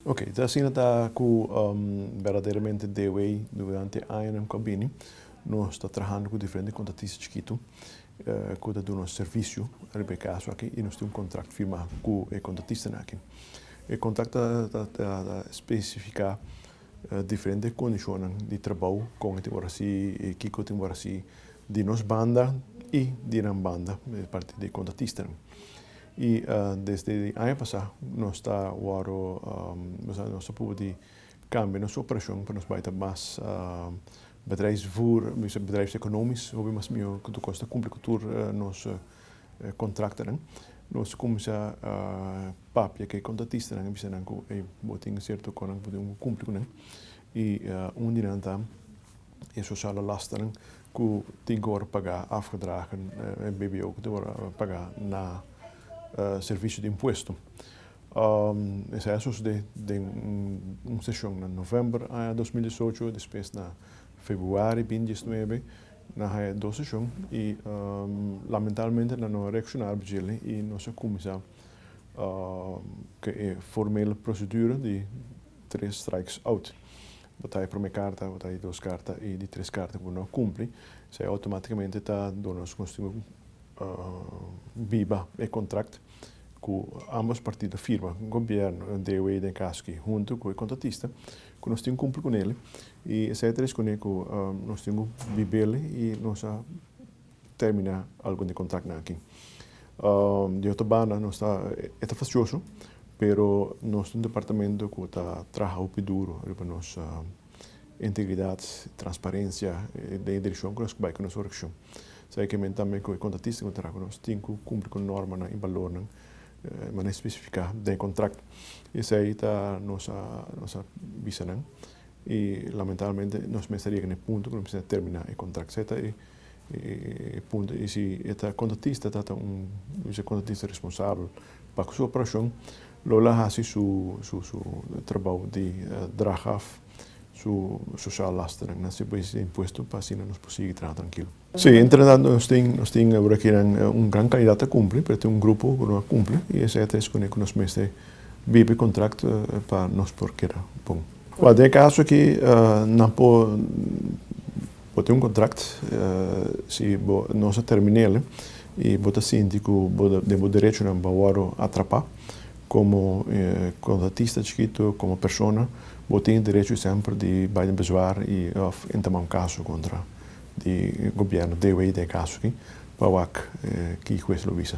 Ok, ta asina ta ku berdaderamente DOW durante añanan ku a bini nos ta trahando ku diferente kontratista chikitu ku ta duna nos servisio riba e kaso aki i nos tin un kontrakt firmá ku e kontratistanan aki. E kontrakt ta spesifiká diferente kondishonnan di trabou, kon e tin por hasi i kiko tin por hasi di nos banda i di nan banda, di parti di e kontratistanan. I desde di aña pasá nos ta wòrdu, nos ta purba di kambia nos operashon pa nos bai ta mas bedrijfsvoer, bedrijfseconomisch, hopi mas mihó ku tur kos ta kumpli ku tur nos kontraktonan. Nos kuminsá papia ku e kontratistanan i bisa nan ku ey bo tin sierto kosnan ku bo tin ku kumpli ku nan i un di nan ta e sosiale lasternan ku tin ku wòrdu pagá, afgedragen, e BBO ku tin ku wòrdu pagá na servisio di impuesto. Esei a sosodé den un seshon na novèmber aña 2018, despues na febrüari 2019 nan haña dos seshon i lamentablemente nan no a reakshoná riba djele i nos a kuminsá ku e formele prosedura di tres strikes out. Bo ta e promé karta, bo ta e dos karta i di tres karta ku bo no a kumpli, esei outomátikamente ta duna nos ku biba e kontrakt ku ambos partido firma, gobièrnu, DOW den kaso aki, huntu ku e kontratista, ku nos tin kumpli ku nel i esei ta responde ku nos tin ku bibel i nos a terminá algun di kontraktnan aki. Di otro banda nos ta, e ta fastioso, pero nos ta un departamento ku ta traha hopi duro riba nos integridat, transparensia den e direkshon ku nos bai ku nos orekshon. Esaki ke men tambe ku e kontratista ku ta traha ku nos tin ku kumpli ku normanan i balornan manera spesifiká den e kontrakt. Esei ta nos a nos a bisa nan i lamentablemente nos mester yega na e punto ku nos mester terminá e kontrakt. Esei ta e e punto i si e ta kontratista ta ta un kontratista responsabel pa ku su operashon lo la hasi su su su trabou di draag af su sociaal lasternan na servicio di impuesto pa asina nos por sigui traha trankilo. Si, entretanto nos tin nos tin awor aki nan un gran kandidat ta kumpli pero tin un grupo ku no a kumpli i esei a trese kuné ku nos mester biba e kontrakt pa nos por keda bon. Wèl, den e kaso aki nan por bo tin un kontrakt si bo nos a termin'el i bo ta sinti ku bo den bo derechonan bo a wòrdu atrapá komo kontratista chikitu, komo persona, bo tin e derecho semper di bai den bezwaar i òf entamá un kaso kontra di gobièrnu, DW den e kaso aki, pa wak ki hues lo bisa.